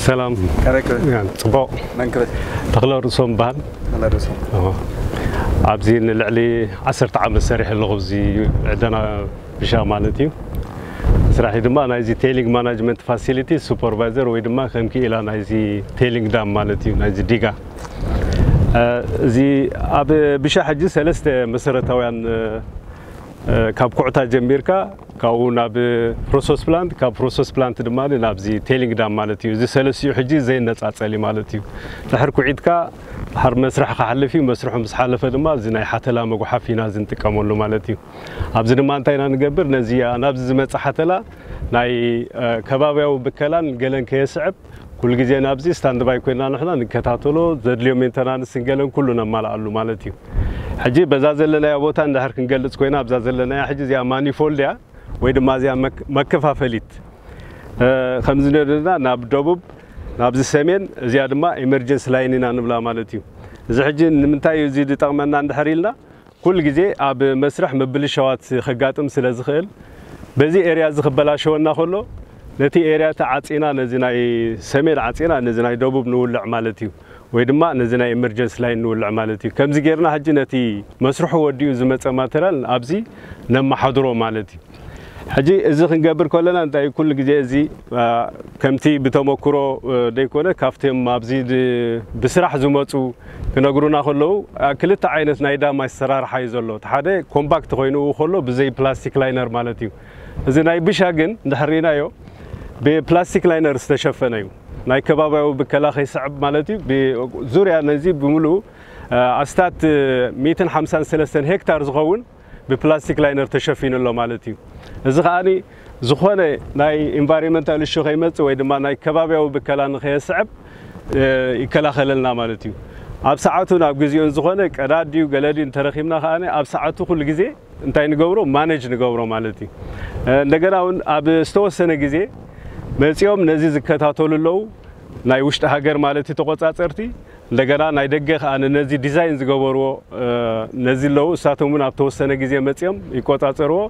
ሰላም። ከረክ ያን ጽቡቕ። መንክበት ተኽለ ርእሶም በሃል። ተለርሶ ኦ። ኣብዚ ንልዕሊ ዓሰርተ ዓመት ሰሪሕ ኣለኹ ኣብዚ ዕደና ብሻ ማለት እዩ። ስራሒ ድማ ናይዚ ቴሊንግ ማናጅመንት ፋሲሊቲ ሱፐርቫይዘር ወይ ድማ ከም ክኢላ ናይዚ ቴሊንግ ዳም ማለት እዩ፣ ናይዚ ዲጋ። እ፣ እዚ ኣብ ብሻ ሕጂ ሰለስተ መሰረታውያን፣ እ፣ እ፣ ካብ ኩዕታ ጀሚርካ ካብኡ ናብ ፕሮሰስ ፕላንት፣ ካብ ፕሮሰስ ፕላንት ድማ ናብዚ ቴሊንግ ዳም ማለት እዩ። እዚ ሰለስቲኡ ሕጂ ዘይነጻጸል እዩ ማለት እዩ። ድሕር ኩዒትካ ድሕር መስርሕ ክሓልፍ እዩ። መስርሑ ምስ ሓለፈ ድማ እዚ ናይ ሓተላ መጉሓፍ ኢና እዚ ንጥቀመሉ ማለት እዩ። ኣብዚ ድማ እንታይ ኢና ንገብር? ነዚ ናብዚ ዝመጽእ ሓተላ ናይ፣ እ፣ ከባብያዊ ብከላን ገለን ከየስዕብ ኩሉ ግዜ ናብዚ ስታንድ ባይ ኮይና ንሕና ንከታተሎ፣ ዘድልዮ ሜንተናንስ ገለን ኩሉ ነማልኣሉ ማለት እዩ። ሕጂ በዛ ዘለናያ ቦታ እንድሕር ክንገልጽ ኮይና ኣብዛ ዘለናያ ሕጂ እዚኣ ማኒፎልድ እያ ወይ ድማ እዚኣ መክ-፣ መከፋፈሊት፣ እ፣ ከምዚ ንሪኦ ዘለና ናብ ደቡብ ናብዚ ሰሜን እዚኣ ድማ ኢመርጀንሲ ላይን ኢና ንብላ ማለት እዩ። እዚ ሕጂ ንምንታይ እዩ እዚ ዝጠቕመና እንድሕር ኢልና ኩል ግዜ ኣብ መስርሕ ምብልሻዋት ከጋጥም ስለ ዝኽእል በዚ ኤርያ እዚ ክበላሸወና ከሎ ነቲ ኤርያ እቲ ዓጺና ነዚ ናይ ሰሜን ዓጺና ነዚ ናይ ደቡብ ንውልዕ ማለት እዩ። ወይ ድማ ነዚ ናይ ኢመርጀንሲ ላይን ንውልዕ ማለት እዩ። ከምዚ ጌርና ሕጂ ነቲ መስርሑ ወዲኡ ዝመጸ ማተርያል ኣብዚ ነመሓድሮ ማለት እዩ። ሕጂ እዚ ክንገብር ከለና እንታይ ኩሉ ግዜ እዚ፣ አ፣ ከምቲ ብተመክሮ፣ እ፣ ደይኮነ ካብቶም ኣብዚ ድ-፣ ብስራሕ ዝመጹ ክነግሩና ከለዉ፣ አ፣ ክልተ ዓይነት ናይ ዳም ኣሰራርሓ እዩ ዘሎ። እቲ ሓደ ኮምፓክት ኮይኑ ከሎ ብዘይ ፕላስቲክ ላይነር ማለት እዩ። እዚ ናይ ብሻ ግን እንድሕር ርኢናዮ ብፕላስቲክ ላይነር ዝተሸፈነ እዩ። ናይ ከባቢያዊ ብከላ ከይስዕብ ማለት እዩ። ብዙርያ ነዚ ብምሉኡ፣ አ፣ ኣስታት ሚእትን ሓምሳን ሰለስተን ሄክታር ዝኸውን ብፕላስቲክ ላይነር ተሸፊኑ ኣሎ ማለት እዩ። እዚ ከኣኒ ዝኾነ ናይ ኢንቫይሮንመንታል እሹ ከይመጽእ ወይ ድማ ናይ ከባቢያዊ ብከላ ንኸየስዕብ፣ እ፣ ይከላኸለልና ማለት እዩ። ኣብ ሰዓቱ ናብ ግዜኡን ዝኾነ ቀዳድ ድዩ ገለ ድዩ እንተረኺብና ከኣኒ ኣብ ሰዓቱ ኩሉ ግዜ እንታይ ንገብሮ? ማኔጅ ንገብሮ ማለት እዩ። እ፣ እንደገና እውን ኣብ ዝተወሰነ ግዜ መጺኦም ነዚ ዝከታተሉ ኣለዉ። ናይ ውሽጢ ሃገር ማለት እዩ ተቆጻጸርቲ። እንደገና ናይ ደገ ከኣ ነዚ ዲዛይን ዝገበርዎ፣ እ፣ ነዚ ኣለዉ። እሳቶም እውን ኣብ ተወሰነ ግዜ መጺኦም ይቆጻጸርዎ።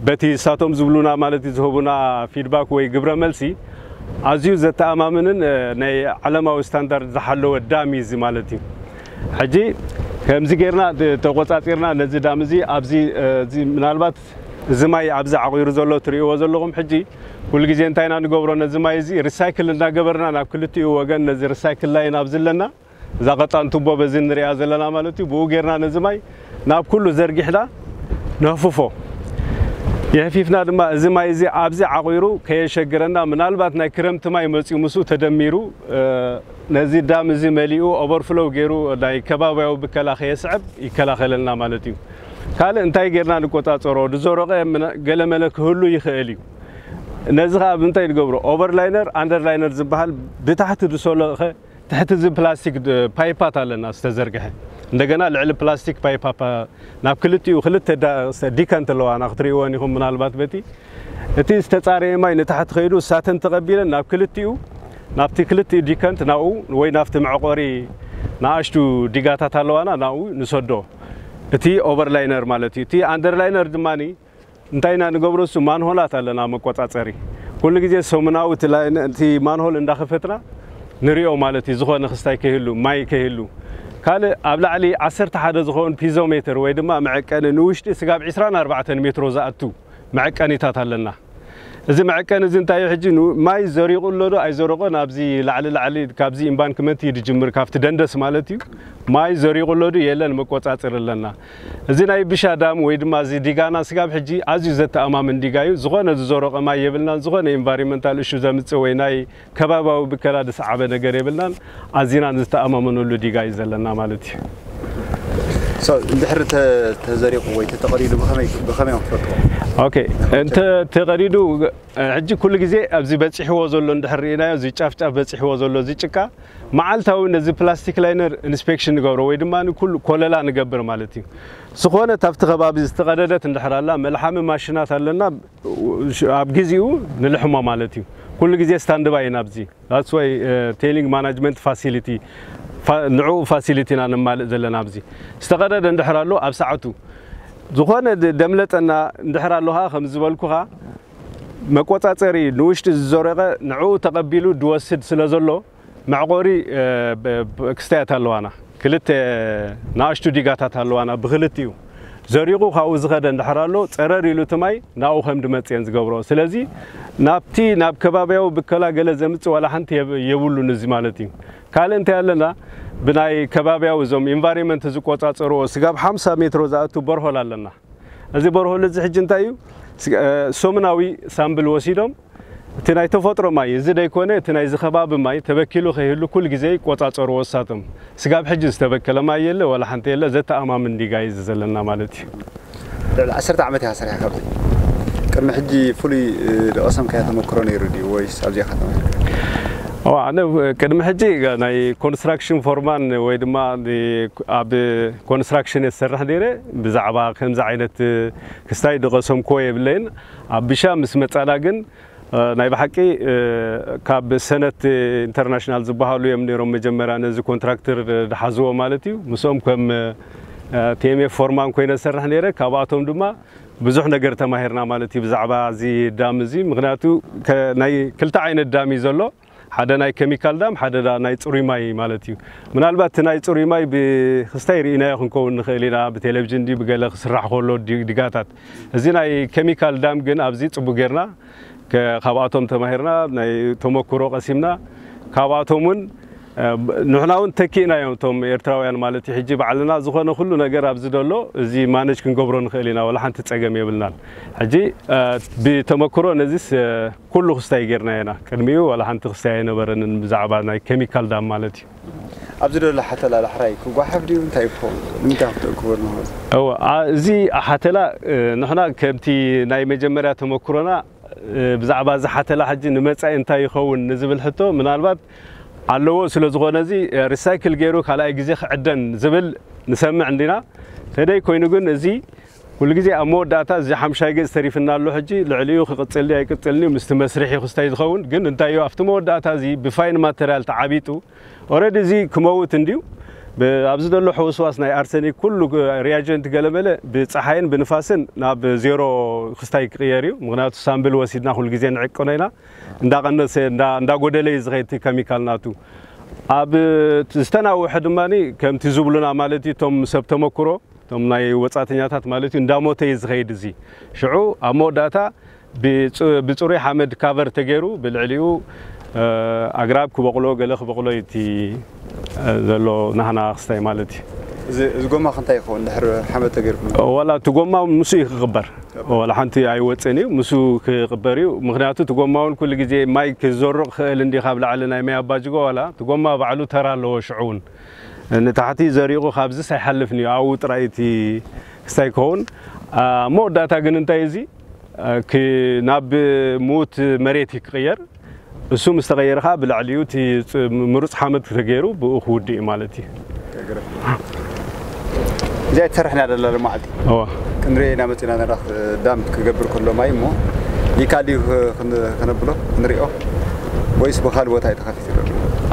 በቲ እሳቶም ዝብሉና ማለት እዩ ዝህቡና ፊድባክ ወይ ግብረ መልሲ ኣዝዩ ዘተኣማምንን፣ እ፣ ናይ ዓለማዊ ስታንዳርድ ዝሓለወ ዳም እዩ እዚ ማለት እዩ። ሕጂ ከምዚ ጌርና ተ-፣ ተቆጻጺርና ነዚ ዳም እዚ ኣብዚ፣ እ፣ እዚ ምናልባት እዚ ማይ ኣብዚ ዓቑሩ ዘሎ ትርእይዎ ዘለኹም ሕጂ ኩሉ ግዜ እንታይ ኢና ንገብሮ? ነዚ ማይ እዚ ሪሳይክል እንዳገበርና ናብ ክልቲኡ ወገን ነዚ ሪሳይክል ላይን ኣብዚ ኣለና እዛ ቀጣን ቱቦ በዚ ንሪኣ ዘለና ማለት እዩ። ብኡ ጌርና ነዚ ማይ ናብ ኩሉ ዘርጊሕና ነህፍፎ። የህፊፍና ድማ እዚ ማይ እዚ ኣብዚ ዓቑሩ ከየሸግረና፣ ምናልባት ናይ ክረምቲ ማይ መፂኡ ምስኡ ተደሚሩ፣ እ፣ ነዚ ዳም እዚ መሊኡ ኦቨርፍሎው ገይሩ ናይ ከባቢያዊ ብከላ ከየስዕብ ይከላኸለልና ማለት እዩ። ካልእ እንታይ ጌርና ንቆጻጸሮ? ዝዞረቐ ምና-፣ ገለመለ ክህሉ ይኽእል እዩ። ነዚ ኸኣ ብምንታይ ንገብሮ? ኦቨርላይነር፣ ኣንደርላይነር ዝበሃል ብታሕቲ ዝሰለኸ ትሕቲ እዚ ፕላስቲክ ድ-፣ ፓይፓት ኣለና ዝተዘርግሐ። እንደገና ልዕሊ ፕላስቲክ ፓይፓ ናብ ክልቲኡ ክልተ ዳ-፣ ዲከንት ኣለዋና ክትርእይወን ኢኹም ምናልባት በቲ እቲ ዝተጻረየ ማይ ንታሕቲ ከይዱ እሳተን ተቐቢለን ናብ ክልቲኡ ናብቲ ክልቲኡ ዲከንት ናብኡ ወይ ናብቲ መዕቆሪ ንኣሽቱ ዲጋታት ኣለዋና ናብኡ ንሰዶ። እቲ ኦቨርላይነር ማለት እዩ። እቲ ኣንደርላይነር ድማኒ እንታይ ኢና ንገብሮ? እሱ ማንሆላት ኣለና መቆጻጸሪ። ኩሉ ግዜ ሰሙናዊ እቲ ላይነ-፣ እቲ ማንሆል እንዳኸፈትና ንሪኦ ማለት እዩ። ዝኾነ ክስታይ ከይህሉ፣ ማይ ከይህሉ። ካልእ ኣብ ላዕሊ ዓሰርተ ሓደ ዝኸውን ፒዞሜትር ወይ ድማ መዐቀኒ ንውሽጢ ስጋብ ዕስራን ኣርባዕተን ሜትሮ ዝኣቱ መዐቀኒታት ኣለና። እዚ መዐቀኒ እዚ እንታይ እዩ? ሕጂ ን-፣ ማይ ዘሪቑ ኣሎ ዶ ኣይዘረቖን? ኣብዚ ላዕሊ ላዕሊ ካብዚ ኢምባንክመንት እዩ ዝጅምር፣ ካብቲ ደንደስ ማለት እዩ። ማይ ዘሪቑ ኣሎ ዶ የለን መቆጻጸሪ ኣለና። እዚ ናይ ብሻ ዳም ወይ ድማ እዚ ዲጋና ስጋብ ሕጂ ኣዝዩ ዘተኣማምን ዲጋ እዩ። ዝኾነ ዝዘረቐ ማይ የብልናን፣ ዝኾነ ኢንቫይሮንመንታል እሹ ዘምጽእ ወይ ናይ ከባቢያዊ ብከላ ዝሰዓበ ነገር የብልናን። ኣዚና ዝተኣማመነሉ ዲጋ እዩ ዘለና ማለት እዩ። ሶ፣ እንድሕር ተ-፣ ተዘሪቑ ወይ ተተቐዲዱ ብኸመይ፣ ብኸመይ እዮም ክፈልጥዎ? ኦኬ፣ እንተ ተቐዲዱ፣ ሕጂ ኩሉ ግዜ ኣብዚ በጺሕዎ ዘሎ እንድሕር ርኢናዮ፣ እዚ ጫፍ ጫፍ በጺሕዎ ዘሎ እዚ ጭቃ፣ መዓልታዊ ነዚ ፕላስቲክ ላይነር ኢንስፔክሽን ንገብሮ ወይ ድማ ንኩሉ ኮለላ ንገብር ማለት እዩ። ዝኾነት ኣብቲ ከባቢ ዝተቐደደት እንድሕር ኣላ፣ መልሓሚ ማሽናት ኣለና፣ ኣብ ግዜኡ ንልሕሞ ማለት እዩ። ኩሉ ግዜ ስታንድ ባይ ኢና ኣብዚ። That's why፣ እ፣ ቴሊንግ ማናጅመንት ፋሲሊቲ፣ ፋ-፣ ንዕኡ ፋሲሊቲ ኢና ነማልእ ዘለና ኣብዚ። ዝተቐደደ እንድሕር ኣሎ ኣብ ሰዓቱ፣ ዝኾነ ድ-፣ ደምለጠና እንድሕር ኣሎ ኸዓ ከም ዝበልኩኻ መቆጻጸሪ ንውሽጢ ዝዘረቐ ንዕኡ ተቐቢሉ ድወስድ ስለ ዘሎ፣ መዕቆሪ ክስታያት ኣለዋና። ክልተ ናእሽቱ ዲጋታት ኣለዋና ብክልቲኡ። ዘሪቑ ካብኡ ዝኸደ እንድሕር ኣሎ፣ ጸረር ኢሉ እቲ ማይ ናብኡ ከም ድመጽእን ዝገብሮ። ስለዚ ናብቲ ናብ ከባብያዊ ብከላ ገለ ዘምጽእ ዋላ ሓንቲ የብሉን እዚ ማለት እዩ። ካልእ እንታይ ኣለና? ብናይ ከባብያዊ እዞም ኢንቫይሮንመንት ዝቆጻጸርዎ ስጋብ ሓምሳ ሜትሮ ዝኣቱ በርሆል ኣለና። እዚ በርሆል እዚ ሕጂ እንታይ እዩ? ሰሙናዊ ሳምብል ወሲዶም፣ እቲ ናይ ተፈጥሮ ማይ እዚ ደይኮነ እቲ ናይ ዝኸባቢ ማይ ተበኪሉ ከይህሉ ኩል ግዜ ይቆጻጸርዎ እሳቶም። ስጋብ ሕጂ ዝተበከለ ማይ የለ፣ ዋላ ሓንቲ የለ። ዘተኣማምን ዲጋ እዩ እዚ ዘለና ማለት እዩ። ልዕሊ ዓሰርተ ዓመት ኢኻ ሰሪሕካ ኣብዚ። ቅድሚ ሕጂ ፍሉይ ዝቐሰምካዮ ተመክሮ ነይሩ ድዩ ወይስ ኣብዚኣ ኢኻ ተማሂርካ? ኣነ ቅድሚ ሕጂ ናይ ኮንስትራክሽን ፎርማን ወይ ድማ ኣብ ኮንስትራክሽን እየ ዝሰርሕ ነይረ። ብዛዕባ ከምዚ ዓይነት ክስታይ ዝቐሰምክዎ የብለይን። ኣብ ብሻ ምስ መጻና ግን ናይ ብሓቂ ካብ ሰነት ኢንተርናሽናል ዝበሃሉ እዮም ነይሮም መጀመርያ ነዚ ኮንትራክተር ዝሓዝዎ ማለት እዩ። ምስኦም ከም ቲኤምኤፍ ፎርማን ኮይነ ዝሰርሕ ነይረ። ካብኣቶም ድማ ብዙሕ ነገር ተማሂርና ማለት እዩ ብዛዕባ እዚ ዳም እዚ። ምክንያቱ ናይ ክልተ ዓይነት ዳም እዩ ዘሎ። ሓደ ናይ ኬሚካል ዳም፣ ሓደ ናይ ፅሩይ ማይ ማለት እዩ። ምናልባት እቲ ናይ ፅሩይ ማይ ብክስታይ ርኢናዮ ክንከውን ንኽእል ኢና፣ ብቴሌቪዥን ድዩ ብገለ ክስራሕ ከሎ ዲጋታት። እዚ ናይ ኬሚካል ዳም ግን ኣብዚ ፅቡቅ ጌርና ካብኣቶም ተማሂርና፣ ናይ ተመክሮ ቀሲምና። ካብኣቶም እውን ንሕና እውን ተኪእናዮም እቶም ኤርትራውያን ማለት እዩ። ሕጂ ባዕልና ዝኾነ ኩሉ ነገር ኣብዚ ደሎ እዚ ማነጅ ክንገብሮ ንኽእል ኢና፣ ዋላ ሓንቲ ጸገም የብልናን። ሕጂ ብተመክሮ ነዚስ ኩሉ ክስታይ ጌርና ኢና። ቅድሚኡ ዋላ ሓንቲ ክስታይ ኣይነበረንን ብዛዕባ ናይ ኬሚካል ዳም ማለት እዩ። ኣብዚ ደሎ ሓተላ ዳሕራይ ክጓሓፍ ድዩ እንታይ ክኸውን? ንምንታይ ክትእክቦ ኣለኹ? እወ፣ ኣ- እዚ ሓተላ ንሕና ከምቲ ናይ መጀመርያ ተመክሮና ብዛዕባ እዚ ሓተላ ሕጂ ንመጻኢ እንታይ ይኸውን ንዝብል ሕቶ ምናልባት ኣለዎ። ስለ ዝኾነ እዚ ሪሳይክል ገይሩ ካልኣይ ግዜ ክዕደን ዝብል ንሰምዕ እንዲና። ተደይ ኮይኑ ግን እዚ ኩሉ ግዜ ኣብ መወዳእታ እዚ ሓምሻይ ገጽ ተሪፍና ኣሎ። ሕጂ ልዕሊኡ ክቕጽል ድዩ ኣይቅጽልን እዩ ምስቲ መስርሒ ክስታይ ዝኸውን። ግን እንታይ እዩ ኣብቲ መወዳእታ እዚ ብፋይን ማተርያል ተዓቢጡ ኦረዲ እዚ ክመውት እንድዩ። ኣብዚ ዘሎ ሕውስዋስ ናይ ኣርሰኒክ ኩሉ ሪያጀንት ገለመለ ብፀሓይን ብንፋስን ናብ ዜሮ ክስታይ ክቕየር እዩ። ምክንያቱ ሳምብል ወሲድና ኩሉ ግዜ ንዕቅኖ ኢና። እንዳቀነሰ እንዳጎደለ እዩ ዝኸይድ ከሚካል ናቱ። ኣብ ዝተናውሐ ድማ ከምቲ ዝብሉና ማለት እዩ እቶም ሰብ ተመክሮ እቶም ናይ ወፃእተኛታት ማለት እዩ እንዳሞተ እዩ ዝኸይድ። እዚ ሽዑ ኣብ መወዳእታ ብፅሩይ ሓመድ ካቨር ተገይሩ ብልዕሊኡ ኣግራብ ክበቕሎ ገለ ክበቕሎ እዩ እቲ ዘሎ ናህና ክስታይ ማለት እዩ። እዚ ጎማ ክንታይ ይኸውን ድሕር ሓመድ ተገይሩ? ዋላ እቲ ጎማ ምስ እዩ ክቕበር፣ ዋላ ሓንቲ ኣይወፅን እዩ፣ ምስ ክቕበር እዩ። ምክንያቱ እቲ ጎማ እውን ኩሉ ግዜ ማይ ክዘርቕ ክእል እንዲ ካብ ላዕሊ ናይ ማይ ኣባጅጎ ዋላ እቲ ጎማ ባዕሉ ተራ ኣለዎ። ሽዑ እውን ንታሕቲ ዘሪቑ ካብዚስ ኣይሓልፍን እዩ ኣብኡ ጥራይ እቲ ክስታይ ክኸውን። መወዳእታ ግን እንታይ እዚ ናብ ምዉት መሬት እዩ ክቕየር። እሱ ምስ ተቐየረ ከዓ ብላዕሊኡ እቲ ምሩፅ ሓመድ ተገይሩ ብኡ ክውድእ እዩ ማለት እዩ። እዚኣ ትሰርሕ ኢና ደላ ሎማዓልቲ እዋ ክንሪኦ ኢና መፂና ነራ ዳምፕ ክገብር ከሎ ማይ እሞ ይካል እዩ ከነብሎ ክንሪኦ ወይስ ብካል ቦታ እዩ ተኸፊት ኣሎ?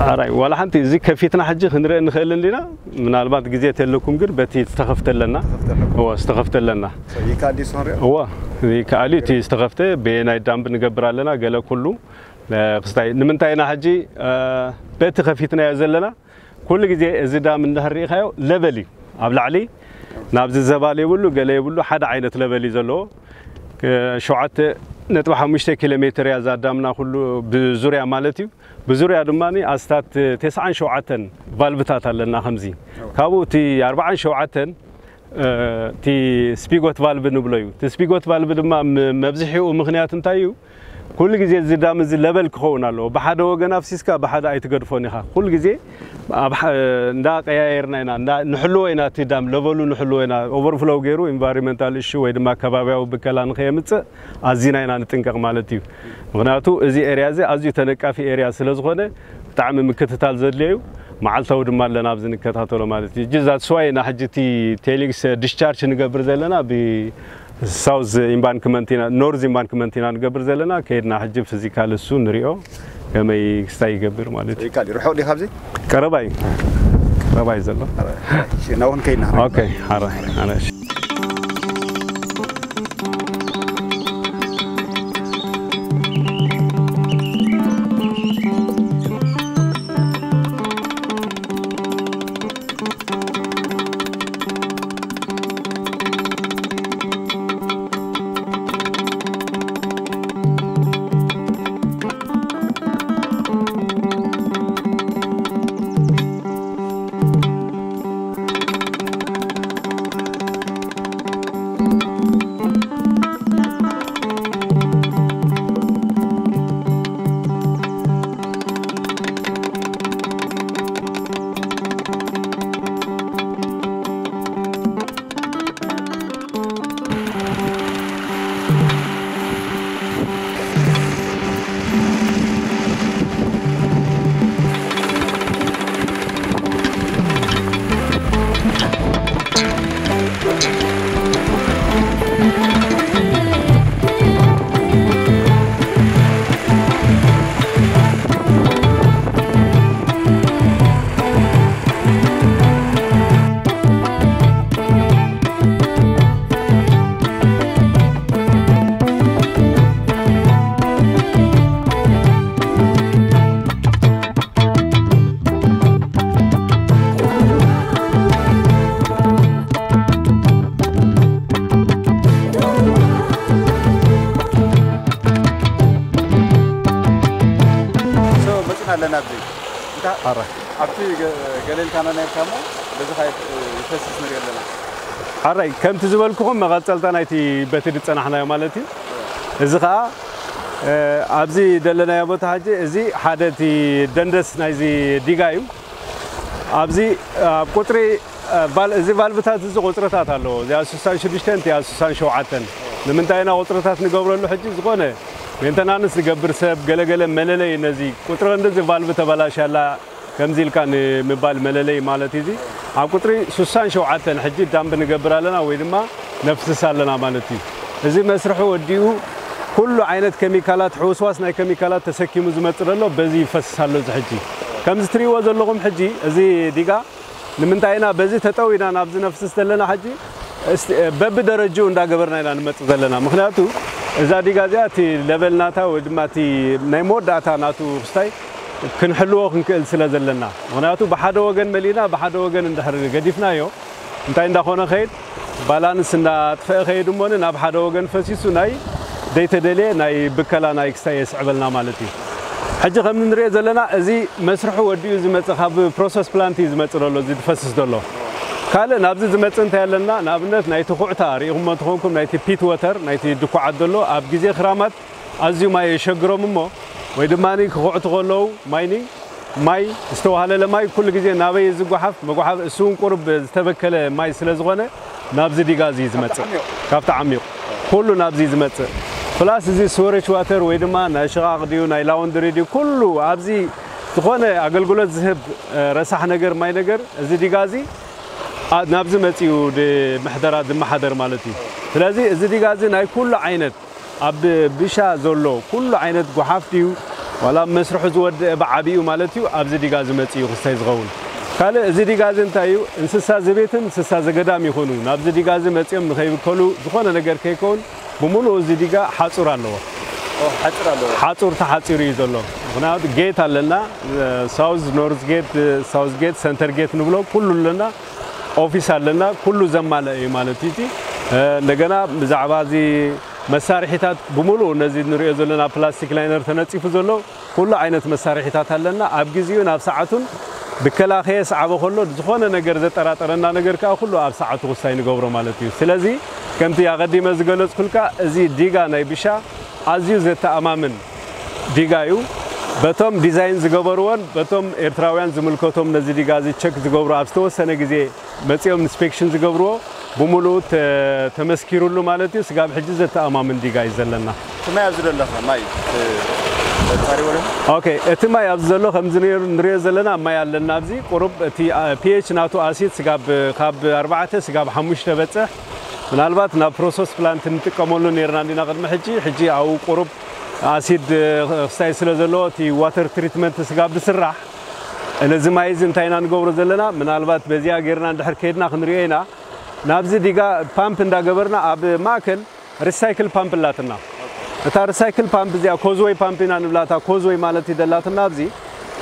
ኣራይ ዋላ ሓንቲ እዚ ከፊትና ሕጂ ክንርኢ ንኽእል እንዲና። ምናልባት ግዜ ተለኩም ግን በቲ ዝተኸፍተለና እዋ ዝተኸፍተለና ይካል እዩ ክንሪኦ እዋ ይካል እዩ። እቲ ዝተኸፍተ በየናይ ዳምፕ ንገብር ኣለና ገለ ኩሉ ክስታይ ንምንታይ ኢና ሕጂ በቲ ከፊትናዮ ዘለና ኩሉ ግዜ እዚ ዳም እንድሕር ርኢኻዮ ለቨል እዩ ኣብ ላዕሊ ናብዚ ዘባል የብሉ ገለ የብሉ ሓደ ዓይነት ለቨል እዩ ዘለዎ። ሸውዓተ ነጥቢ ሓሙሽተ ኪሎ ሜትር እያ እዛ ዳምና ኩሉ ብዙርያ ማለት እዩ። ብዙርያ ድማ ኣስታት ተስዓን ሸውዓተን ቫልቭታት ኣለና ከምዚ ካብኡ እቲ ኣርባዓን ሸውዓተን እቲ ስፒጎት ቫልቭ ንብሎ እዩ። እቲ ስፒጎት ቫልቭ ድማ መብዝሒኡ ምክንያት እንታይ እዩ? ኩሉ ግዜ እዚ ዳም እዚ ለበል ክኸውን ኣለዎ። ብሓደ ወገን ኣፍሲስካ ብሓደ ኣይትገድፎን ኢኻ። ኩሉ ግዜ እንዳ ቀያየርና ኢና ንሕልዎ ኢና። እቲ ዳም ለበሉ ንሕልዎ ኢና። ኦቨርፍሎው ገይሩ ኢንቫይሮንመንታል እሹ ወይ ድማ ከባቢያዊ ብከላ ንኸየምፅእ ኣዚና ኢና ንጥንቀቕ ማለት እዩ። ምክንያቱ እዚ ኤርያ እዚ ኣዝዩ ተነቃፊ ኤርያ ስለ ዝኾነ ብጣዕሚ ምክትታል ዘድልዮ እዩ። መዓልታዊ ድማ ኣለና ኣብዚ ንከታተሎ ማለት እዩ። ጅዛ ስዋይ ኢና ሕጂ እቲ ቴሊንግስ ዲስቻርጅ ንገብር ዘለና ብሳውዝ ኢምባንክመንት ኢና ኖርዝ ኢምባንክመንት ኢና ንገብር ዘለና። ከይድና ሕጂ ፊዚካል እሱ ንሪኦ ከመይ ክስታይ ይገብር ማለት እዩ። ርሑቕ ዲ ካብዚ? ቀረባ እዩ። ቀረባ እዩ ዘሎ። ናውን ከይድና ኦኬ ሓራይ ሓራይ ኣብቲ ገ- ገለ ኢልካና ነርካ እሞ በዚ ኸኣ ይፈስስ ንሪኦ ኣለና። ሓራይ ከምቲ ዝበልኩኹም መቐጸልታ ናይቲ በቲ ዝጸናሕናዮ ማለት እዩ። እዚ ኸኣ ኣብዚ ደለናዮ ቦታ ሕጂ እዚ ሓደ እቲ ደንደስ ናይዚ ዲጋ እዩ። ኣብዚ ኣብ ቁፅሪ ቫል- እዚ ቫልቭታት እዚ ቁፅርታት ኣለዎ። እዚኣ ስሳን ሽዱሽተን እቲኣ ስሳን ሸውዓተን። ንምንታይ ኢና ቁፅርታት ንገብረሉ? ሕጂ ዝኾነ ሜንተናንስ ዝገብር ሰብ ገለገለ መለለይ ነዚ ቁፅሪ ክንዲ እዚ ቫልቭ ተበላሽያ ኣላ ከምዚ ኢልካ ንምባል መለለይ ማለት እዩ። እዚ ኣብ ቁፅሪ ስሳን ሸውዓተን ሕጂ ዳምብ ንገብር ኣለና ወይ ድማ ነፍስስ ኣለና ማለት እዩ። እዚ መስርሑ ወዲኡ ኩሉ ዓይነት ኬሚካላት ሕውስዋስ ናይ ኬሚካላት ተሰኪሙ ዝመፅእ ዘሎ በዚ ይፈስስ ኣሎ። እዚ ሕጂ ከምዚ ትሪእዎ ዘለኹም ሕጂ እዚ ዲጋ ንምንታይ ኢና በዚ ተጠዊና ናብዚ ነፍስስ ዘለና ሕጂ? እስቲ በብደረጅኡ እንዳገበርና ኢና ንመፅእ ዘለና። ምክንያቱ እዛ ዲጋ እዚኣ እቲ ለቨል ናታ ወይ ድማ እቲ ናይ መወዳእታ ናቱ ክስታይ ክንሕልዎ ክንክእል ስለ ዘለና። ምክንያቱ ብሓደ ወገን መሊእና ብሓደ ወገን እንድሕር ገዲፍናዮ እንታይ እንዳኾነ ከይድ ባላንስ እንዳጥፈአ ከይድ እሞኒ ናብ ሓደ ወገን ፈሲሱ ናይ ዘይተደልየ ናይ ብከላ ናይ ክስታይ የስዕበልና ማለት እዩ። ሕጂ ከም ንሪኦ ዘለና እዚ መስርሑ ወዲኡ ዝመፅእ ካብ ፕሮሰስ ፕላንት እዩ ዝመፅእ ዘሎ እዚ ዝፈስስ ዘሎ። ካልእ ናብዚ ዝመፅእ እንታይ ኣለና? ንኣብነት ናይቲ ኩዕታ ርኢኹሞ እንትኾንኩም ናይቲ ፒት ወተር ናይቲ ድኩዓት ዘሎ ኣብ ግዜ ክራማት ኣዝዩ ማይ የሸግሮም እሞ ወይ ድማ ክኹዕቱ ከለዉ ማይኒንግ ማይ ዝተዋህለለ ማይ ኩሉ ግዜ ናበይ ዝጓሓፍ መጓሓፍ እሱ እውን ቁሩብ ዝተበከለ ማይ ስለ ዝኾነ ናብዚ ዲጋ እዚ እዩ ዝመፅእ። ካብቲ ዓሚቕ ኩሉ ናብዚ እዩ ዝመፅእ። ፕላስ እዚ ስወሬጅ ዋተር ወይ ድማ ናይ ሽቓቕ ድዩ ናይ ላውንድሪ ድዩ ኩሉ ኣብዚ ዝኾነ ኣገልግሎት ዝህብ ረሳሕ ነገር ማይ ነገር እዚ ዲጋ እዚ ናብዚ መፅኡ ምሕደራ ዝመሓደር ማለት እዩ። ስለዚ እዚ ዲጋ እዚ ናይ ኩሉ ዓይነት ኣብ ብሻ ዘሎ ኩሉ ዓይነት ጓሓፍ ድዩ ዋላ መስርሑ ዝወደአ ብዓቢኡ ማለት እዩ ኣብዚ ዲጋ እዚ መፅኡ ክስታይ ዝኸውን። ካልእ እዚ ዲጋ እዚ እንታይ እዩ እንስሳ ዘቤትን እንስሳ ዘገዳም ይኹኑ ናብዚ ዲጋ እዚ መፅኦም ንኸይብከሉ ዝኾነ ነገር ከይከውን ብምሉኡ እዚ ዲጋ ሓፁር ኣለዎ። ሓፅር ኣለዎ። ሓፁር ተሓፂሩ እዩ ዘሎ። ምክንያቱ ጌት ኣለና፣ ሳውዝ ኖርዝ ጌት፣ ሳውዝ ጌት፣ ሰንተር ጌት ንብሎ ኩሉ ኣለና፣ ኦፊስ ኣለና፣ ኩሉ ዘማልአ እዩ ማለት እዩ። እንደገና ብዛዕባ እዚ መሳርሒታት ብምሉኡ ነዚ ንሪኦ ዘለና ፕላስቲክ ላይነር ተነፂፉ ዘሎ ኩሉ ዓይነት መሳርሒታት ኣለና። ኣብ ግዜኡ ናብ ሰዓቱን ብከላ ከየስዓበ ከሎ ዝኾነ ነገር ዘጠራጠረና ነገር ከዓ ኩሉ ኣብ ሰዓቱ ክስታይ ንገብሮ ማለት እዩ። ስለዚ ከምቲ ኣቐዲመ ዝገለፅኩልካ እዚ ዲጋ ናይ ብሻ ኣዝዩ ዘተኣማምን ዲጋ እዩ። በቶም ዲዛይን ዝገበርዎን በቶም ኤርትራውያን ዝምልከቶም ነዚ ዲጋ እዚ ቸክ ዝገብሩ ኣብ ዝተወሰነ ግዜ መፂኦም ኢንስፔክሽን ዝገብርዎ ብምሉኡ ተመስኪሩሉ ማለት እዩ። ስጋብ ሕጂ ዘተኣማምን ዲጋ እዩ ዘለና። እቲ ማይ ኣብዚ ዘሎ ማይ ፃሪዎ ዶ? ኦኬ፣ እቲ ማይ ኣብዚ ዘሎ ከምዚ ንሪኦ ዘለና ማይ ኣለና። ኣብዚ ቁሩብ እቲ ፒኤች ናቱ ኣሲድ ስጋብ ካብ ኣርባዕተ ስጋብ ሓሙሽተ በፅሕ ምናልባት ናብ ፕሮሰስ ፕላንት ንጥቀመሉ ነርና እንዲና ቅድሚ ሕጂ። ሕጂ ኣብኡ ቁሩብ ኣሲድ ክስታይ ስለ ዘለዎ እቲ ዋተር ትሪትመንት ስጋብ ዝስራሕ ነዚ ማይ እዚ እንታይ ኢና ንገብሮ ዘለና? ምናልባት በዚኣ ጌርና እንድሕር ከይድና ክንሪኦ ኢና። ናብዚ ዲጋ ፓምፕ እንዳገበርና ኣብ ማእከል ሪሳይክል ፓምፕ ኣላትና። እታ ሪሳይክል ፓምፕ እዚኣ ኮዝወይ ፓምፕ ኢና ንብላ። እታ ኮዝወይ ማለት እዩ ደላትና ኣብዚ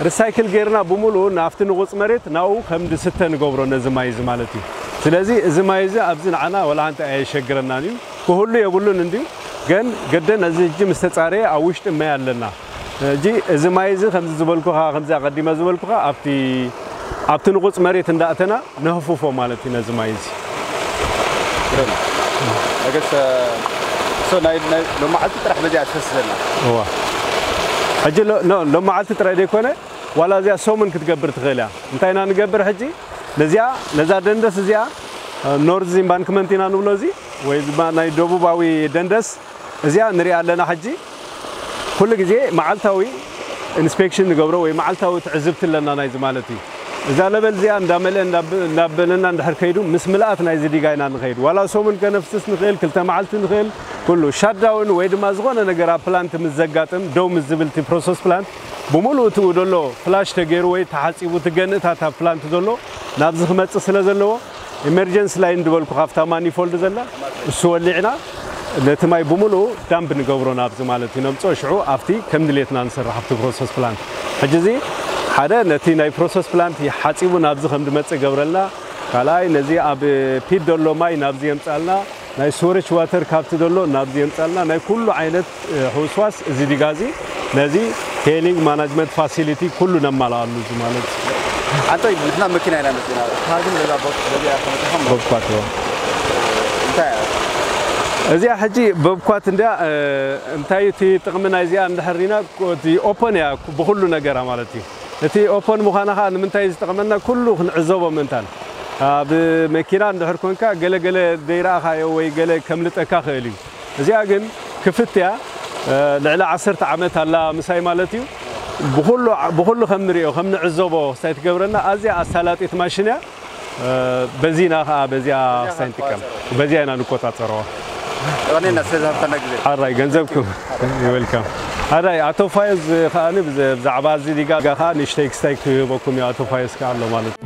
ሪሳይክል ጌርና ብምሉኡ ናብቲ ንቑፅ መሬት ናብኡ ከም ዝስተ ንገብሮ ነዚ ማይ እዚ ማለት እዩ። ስለዚ እዚ ማይ እዚ ኣብዚ ንዓና ወላ ሓንቲ ኣየሸግረናን እዩ። ክህሉ የብሉን እንድዩ። ግን ግድን እዚ ሕጂ ምስ ተፃረየ ኣብ ውሽጢ ማይ ኣለና። ሕጂ እዚ ማይ እዚ ከምዚ ዝበልኩኻ ከምዚ ኣቐዲመ ዝበልኩኻ ኣብቲ ኣብቲ ንቑፅ መሬት እንዳእተና ነህፍፎ ማለት እዩ ነዚ ማይ እዚ። ኣገስ ሶ ናይ ናይ ሎማዓልቲ ጥራሕ በዚኣ ትፈስስ ዘላ። እዋ ሕጂ ሎ- ኖ ሎማዓልቲ ጥራይ ዘይኮነ ዋላ እዚኣ ሰሙን ክትገብር ትኽእል እያ። እንታይ ኢና ንገብር ሕጂ ነዚኣ ነዛ ደንደስ እዚኣ ኖርዝ ኢምባንክመንት ኢና ንብሎ እዚ ወይ ድማ ናይ ደቡባዊ ደንደስ እዚኣ ንሪኣ ኣለና ሕጂ ኩሉ ግዜ መዓልታዊ ኢንስፔክሽን ንገብሮ ወይ መዓልታዊ ትዕዝብቲ ኣለና ናይዚ ማለት እዩ። እዛ ለበል እዚኣ እንዳመልአ እንዳበለና እንድሕር ከይዱ ምስ ምልኣት ናይዚ ዲጋ ኢና ንኸይድ። ዋላ ሰሙን ከነፍስስ ንኽእል፣ ክልተ መዓልቲ ንኽእል፣ ኩሉ ሻትዳውን ወይ ድማ ዝኾነ ነገር ኣብ ፕላንት ምስ ዘጋጥም ደው ምስ ዝብል እቲ ፕሮሰስ ፕላንት ብምሉእ እትኡ ደሎ ፍላሽ ተገይሩ ወይ ተሓፂቡ እቲ ገንእታት ኣብ ፕላንት ዘሎ ናብዚ ክመፅእ ስለ ዘለዎ ኢመርጀንሲ ላይን ዝበልኩ ካብታ ማኒፎልድ ዘላ እሱ ወሊዕና ነቲ ማይ ብምሉኡ ዳምፕ ንገብሮ ናብዚ ማለት እዩ ነምፅኦ ሽዑ ኣብቲ ከም ድሌትና ንሰርሕ ኣብቲ ፕሮሰስ ፕላንት ሕጂ እዚ ሓደ ነቲ ናይ ፕሮሰስ ፕላንት ሓፂቡ ናብዚ ከም ድመፅእ ገብረልና ካልኣይ ነዚ ኣብ ፒት ዘሎ ማይ ናብዚ የምፃልና ናይ ስቶሬጅ ዋተር ካብቲ ዘሎ ናብዚ የምፃልና ናይ ኩሉ ዓይነት ሕውስዋስ እዚ ዲጋ እዚ ነዚ Tailing management facility ኩሉ ነማልኣሉ እዚ ማለት እዩ። ኣንቶይ ንሕና መኪና ኢና መፂና። እታ ግን በዛ ቦት በዚኣ ከመፅኹም በብኳት እዮም። እንታይ እያ? እዚኣ ሕጂ በብኳት እንዲያ እ፣ እንታይ እቲ ጥቕሚ ናይ እዚኣ እንድሕር ሪና እቲ ኦፐን እያ ብኩሉ ነገራ ማለት እዩ። እቲ ኦፐን ምዃና ከዓ ንምንታይ ዝጠቕመና ኩሉ ክንዕዘቦ ምእንታን ኣብ መኪና እንድሕር ኮንካ ገለ ገለ ዘይረኣኻዮ ወይ ገለ ከምልጠካ ክእል እዩ። እዚኣ ግን ክፍት እያ። እ፣ ልዕሊ ዓሰርተ ዓመት ኣላ ምሳይ ማለት እዩ። ብኹሉ ብኹሉ ከም ንሪኦ ከም ንዕዘቦ ክሳይ ትገብረና ኣዝያ ኣሳላጢት ማሽን እያ። እ፣ በዚና ከዓ በዚኣ ክሳይ ንጥቀም በዚኣ ኢና ንቆፃፀረዋ። ቀኔና ስለ ዝሃብካና ግዜ ሓራይ ገንዘብኩም ይበልካም። ሓራይ ኣቶ ፋዮዝ ከዓ ብዛዕባ እዚ ዲጋ ከዓ ንእሽተይ ክስታይ ክህበኩም እዩ። ኣቶ ፋዮዝ ከዓ ኣሎ ማለት እዩ።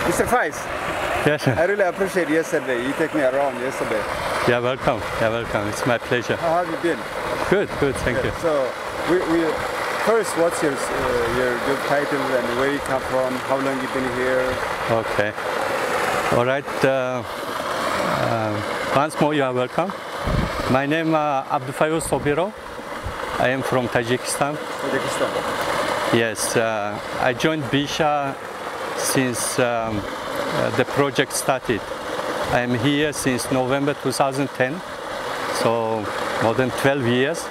Mister Faiz, Yes, I really appreciate yesterday. You take me around yesterday. you're welcome. You're welcome. It's my pleasure. How have you been? Good, good. Thank you. So, we, we first, what's your uh, your job title and where you come from? How long you been here? Okay. All right. Uh, uh, once more, you are welcome. My name uh, Abdufayuz Sobiro. I am from Tajikistan. Kazakhstan. Yes, uh, I joined Bisha since um, uh, the project started. I am here since November two thousand ten, so more than twelve years.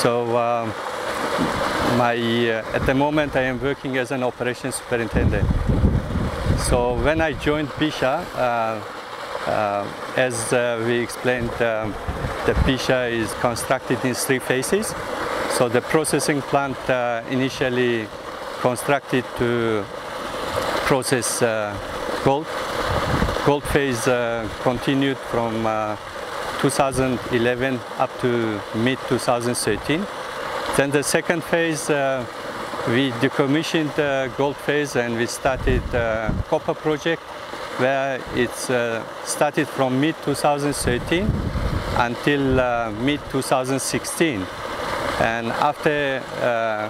So um, my uh, at the moment I am working as an operations superintendent. So when I joined Bisha, uh, uh, as uh, we explained, um, the Bisha is constructed in three phases. So the processing plant uh, initially constructed to process uh, gold. Gold phase uh, continued from uh, two thousand eleven up to mid two thousand thirteen. Then the second phase, uh, we decommissioned the gold phase and we started uh, copper project, where it's uh, started from mid two thousand thirteen until uh, mid two thousand sixteen. And after uh,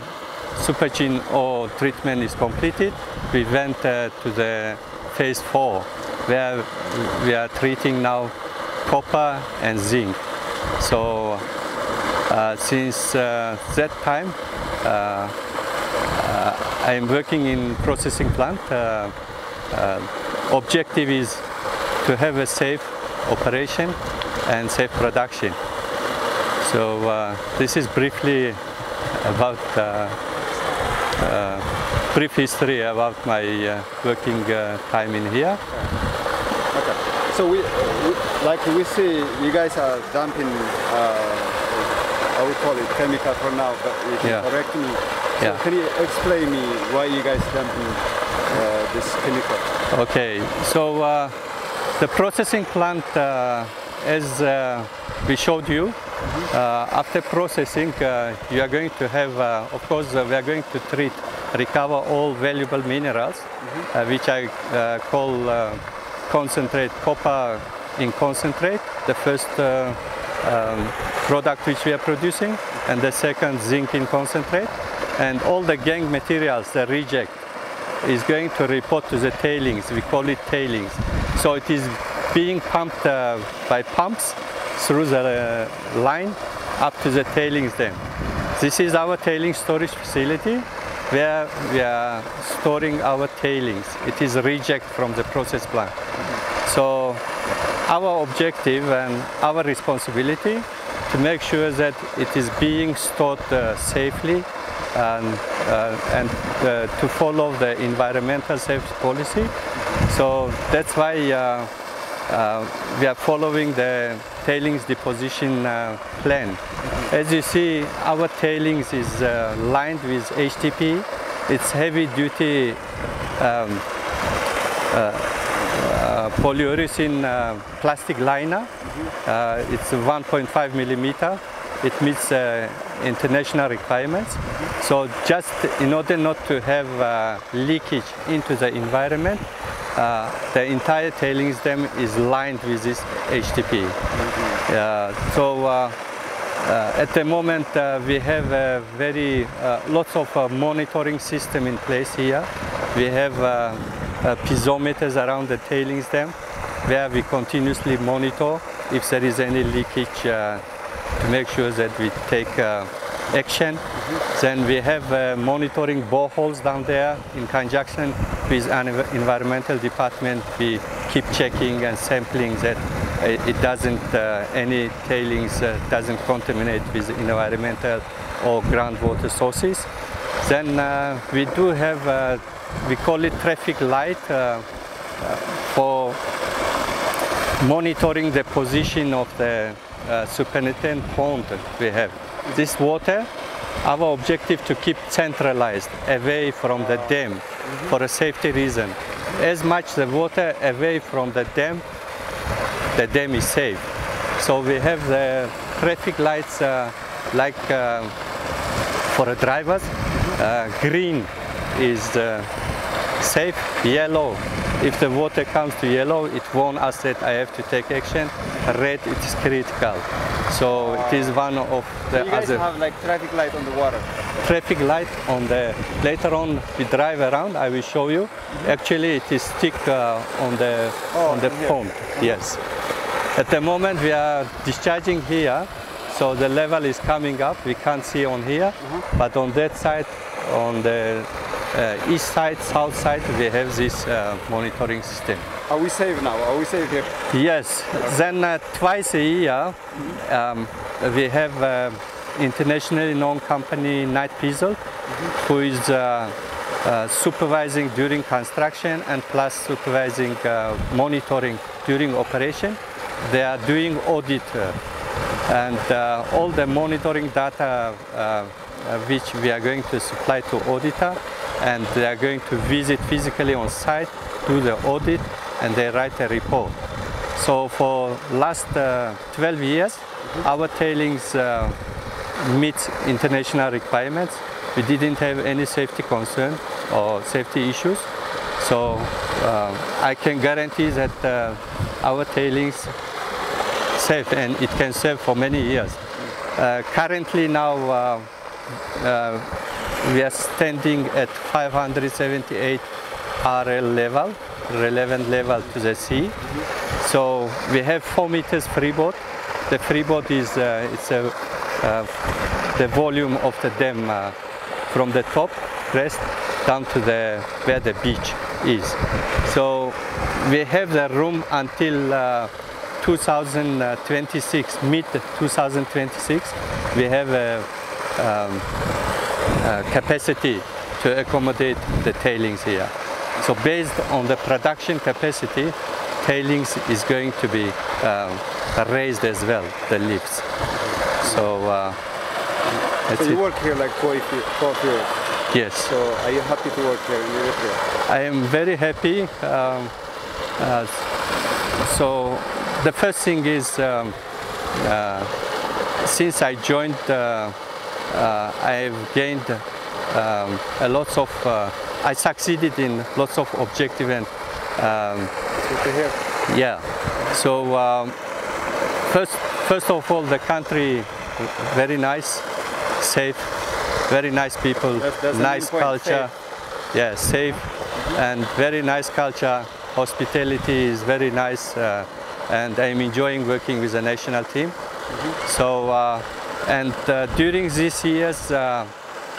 supergene ore treatment is completed, we went uh, to the phase four, where we are treating now copper and zinc. So uh, since uh, that time, uh, uh, I am working in processing plant. Uh, uh, objective is to have a safe operation and safe production. So uh, this is briefly about uh, uh, brief history about my uh, working uh, time in here. Okay. So we, we, like we see, you guys are dumping. Uh, I would call it chemical for now, but you can Yeah. correct me. So Yeah. Can you explain me why you guys dumping uh, this chemical? Okay, so uh, the processing plant, uh, as uh, we showed you, uh, after processing, uh, you are going to have, uh, of course, uh, we are going to treat, recover all valuable minerals, uh, which I uh, call uh, concentrate, copper in concentrate, the first uh, um, product which we are producing, and the second, zinc in concentrate, and all the gangue materials, the reject, is going to report to the tailings. We call it tailings. So it is being pumped uh, by pumps through the uh, line up to the tailings dam. This is our tailing storage facility where we are storing our tailings. It is reject from the process plant. So our objective and our responsibility to make sure that it is being stored uh, safely and, uh, and uh, to follow the environmental safety policy. So that's why uh, uh, we are following the tailings deposition uh, plan. As you see, our tailings is uh, lined with H D P. It's heavy duty um, uh, uh, polyurethane uh, plastic liner. Uh, it's one point five millimeter. It meets uh, international requirements. So just in order not to have uh, leakage into the environment, uh, the entire tailings dam is lined with this H D P. Uh, so uh, uh, at the moment uh, we have a very uh, lots of uh, monitoring system in place here. We have uh, uh, piezometers around the tailings dam, where we continuously monitor if there is any leakage, uh, to make sure that we take uh, action. Then we have uh, monitoring boreholes down there in conjunction with an env- environmental department. We keep checking and sampling that uh, it doesn't uh, any tailings uh, doesn't contaminate with environmental or groundwater sources. Then uh, we do have uh, we call it traffic light uh, uh, for monitoring the position of the uh, superintendent pond we have. This water, our objective to keep centralized away from the dam for a safety reason. As much the water away from the dam, the dam is safe. So we have the traffic lights uh, like uh, for the drivers. Uh, green is uh, safe. Yellow, if the water comes to yellow, it warns us that I have to take action. Red, it is critical. So it is one of the So you guys other have like traffic light on the water. Traffic light on the. Later on, we drive around. I will show you. Actually, it is stick uh, on the Oh, on the here. Pond. Yes. At the moment, we are discharging here, so the level is coming up. We can't see on here, Uh-huh. but on that side, on the uh, east side, south side, we have this uh, monitoring system. Are we safe now? Are we safe here? Yes. Then uh, twice a year, um, we have uh, internationally known company Knight Piezol, who is uh, uh, supervising during construction and plus supervising uh, monitoring during operation. They are doing audit uh, and uh, all the monitoring data uh, uh, which we are going to supply to auditor, and they are going to visit physically on site, do the audit, and they write a report. So for last uh, twelve years, our tailings uh, meets international requirements. We didn't have any safety concern or safety issues. So uh, I can guarantee that uh, our tailings safe, and it can serve for many years. Uh, currently now uh, uh, we are standing at five hundred seventy-eight R L level, relevant level to the sea. So we have four meters freeboard. The freeboard is uh, it's a, uh, the volume of the dam uh, from the top crest down to the where the beach is. So we have the room until uh, two thousand twenty-six, mid two thousand twenty-six. We have a, um, a capacity to accommodate the tailings here. So based on the production capacity, tailings is going to be um, raised as well, the lifts. So uh, that's So you it. work here like twelve years. twelve years. Yes. So are you happy to work here in Eritrea? I am very happy. Um, uh, so the first thing is um, uh, since I joined, uh, uh, I've gained um, a lot of. Uh, I succeeded in lots of objective and um, Good to hear. yeah. So um, first, first of all, the country very nice, safe, very nice people, That's- that's the nice main point, culture. Yeah, safe and very nice culture. Hospitality is very nice, uh, and I'm enjoying working with the national team. So, uh, and uh, during these years, uh,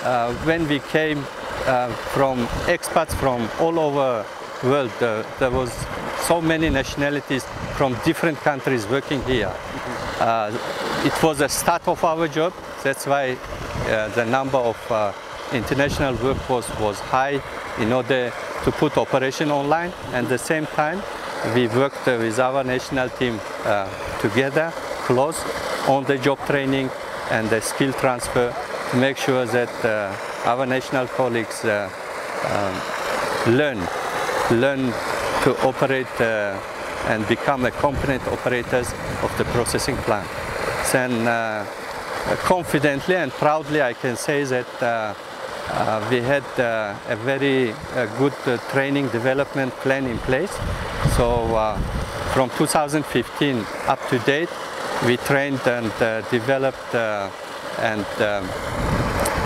uh, when we came uh, from expats from all over world, uh, there was so many nationalities from different countries working here. Uh, it was a start of our job. That's why uh, the number of uh, international workforce was high in order to put operation online. And the same time, we worked uh, with our national team uh, together, close, on the job training and the skill transfer to make sure that uh, our national colleagues uh, um, learn, learn to operate uh, and become a competent operators of the processing plant. Then uh, confidently and proudly, I can say that uh, uh, we had uh, a very uh, good uh, training development plan in place. So uh, from two thousand fifteen up to date, we trained and uh, developed uh, and um,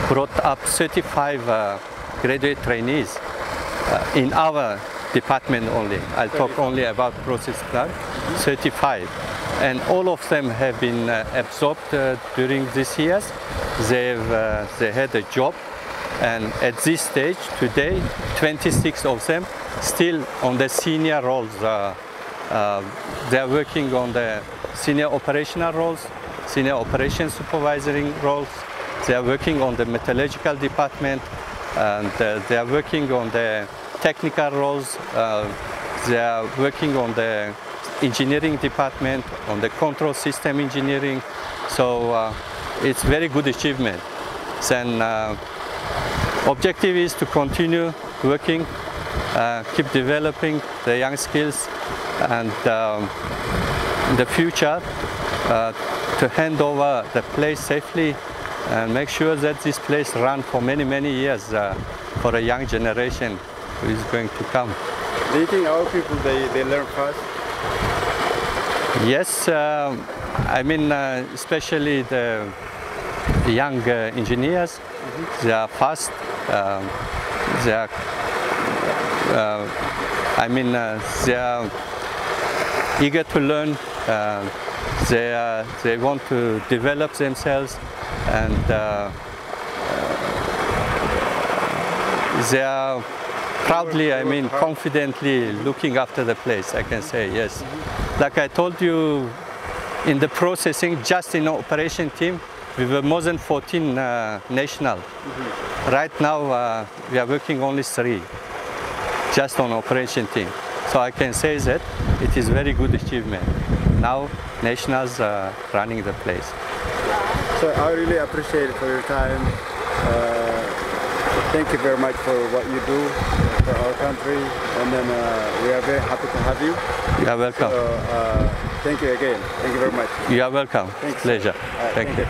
brought up thirty-five uh, graduate trainees uh, in our department only. I'll talk only about process plant, thirty-five. And all of them have been uh, absorbed uh, during these years. They've, uh, they had a job, and at this stage, today, twenty-six of them still on the senior roles. Uh, uh, they are working on the senior operational roles, senior operation supervisory roles. They are working on the metallurgical department, and uh, they are working on the technical roles. Uh, they are working on the engineering department, on the control system engineering. So uh, it's very good achievement. Then uh, objective is to continue working, uh, keep developing the young skills, and um, in the future uh, to hand over the place safely and make sure that this place run for many, many years uh, for a young generation who is going to come. Do you think our people they, they learn fast? Yes, um, I mean, uh, especially the young uh, engineers, they are fast. Um, they are, uh, I mean, uh, they are eager to learn. Uh, they are, they want to develop themselves, and uh, they are proudly, I mean, confidently looking after the place, I can say, yes. Like I told you, in the processing, just in operation team, we were more than fourteen uh, national. Right now, uh, we are working only three, just on operation team. So I can say that it is very good achievement. Now, nationals are running the place. So I really appreciate it for your time. Uh, thank you very much for what you do for our country, and then uh, we are very happy to have you. You are welcome. So uh, thank you again. Thank you very much. You are welcome. Thanks. Pleasure. Uh, Thank you.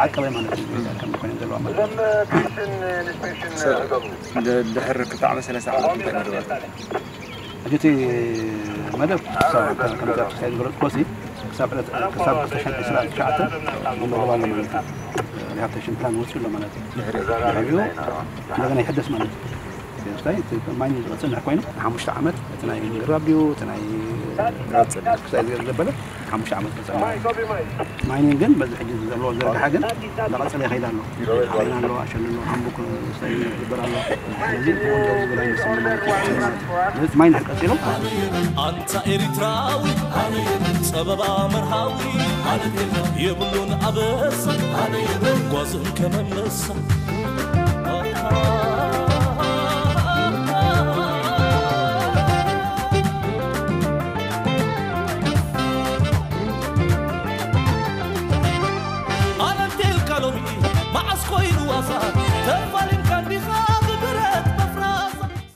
ዓቀበ ማለት እዩ። ከም ኮይነ ዘለዋ ማለት እዩ። ድሕር ክልተ ዓመት ሰለስተ ዓመት እንታይ መደባት? ሕጂ እቲ መደብ ክሳብ ከም ዝገለፅኩ ሲ ክሳብ ዕለት ክሳብ ክልተ ሽሕን ዕስራን ትሽዓተ ይመደብ ኣሎ ማለት እዩ። ሪሃብሊቴሽን ፕላን ወፂኡ ኣሎ ማለት እዩ። ድሕሪኡ እንደገና ይሕደስ ማለት እዩ። ስለዚ እቲ ማይኒንግ ዝፀንሕ ኮይኑ ንሓሙሽተ ዓመት እቲ ናይ ምግራብ ድዩ እቲ ናይ ክሳይ ዘበለ ሓሙሽተ ዓመት ክፀንሕ። ማይኒንግ ግን በዚ ሕጂ ዘሎ ዝርግሐ ግን እንዳቐፀለ ይኸይድ ኣሎ። ሓበና ኣሎ፣ ኣሸንዶ፣ ሃምቡክ ዝግበር ኣሎ። ስለዚ ተወንዶ ዝብል ኣይመስልን ማለት እዩ። ስለዚ ማይኒንግ ቀፂሉ ኣንታ ኤሪትራዊ ጸበባ መርሃዊ የብሉን ኣበሳ ጓዝን ከመመሳ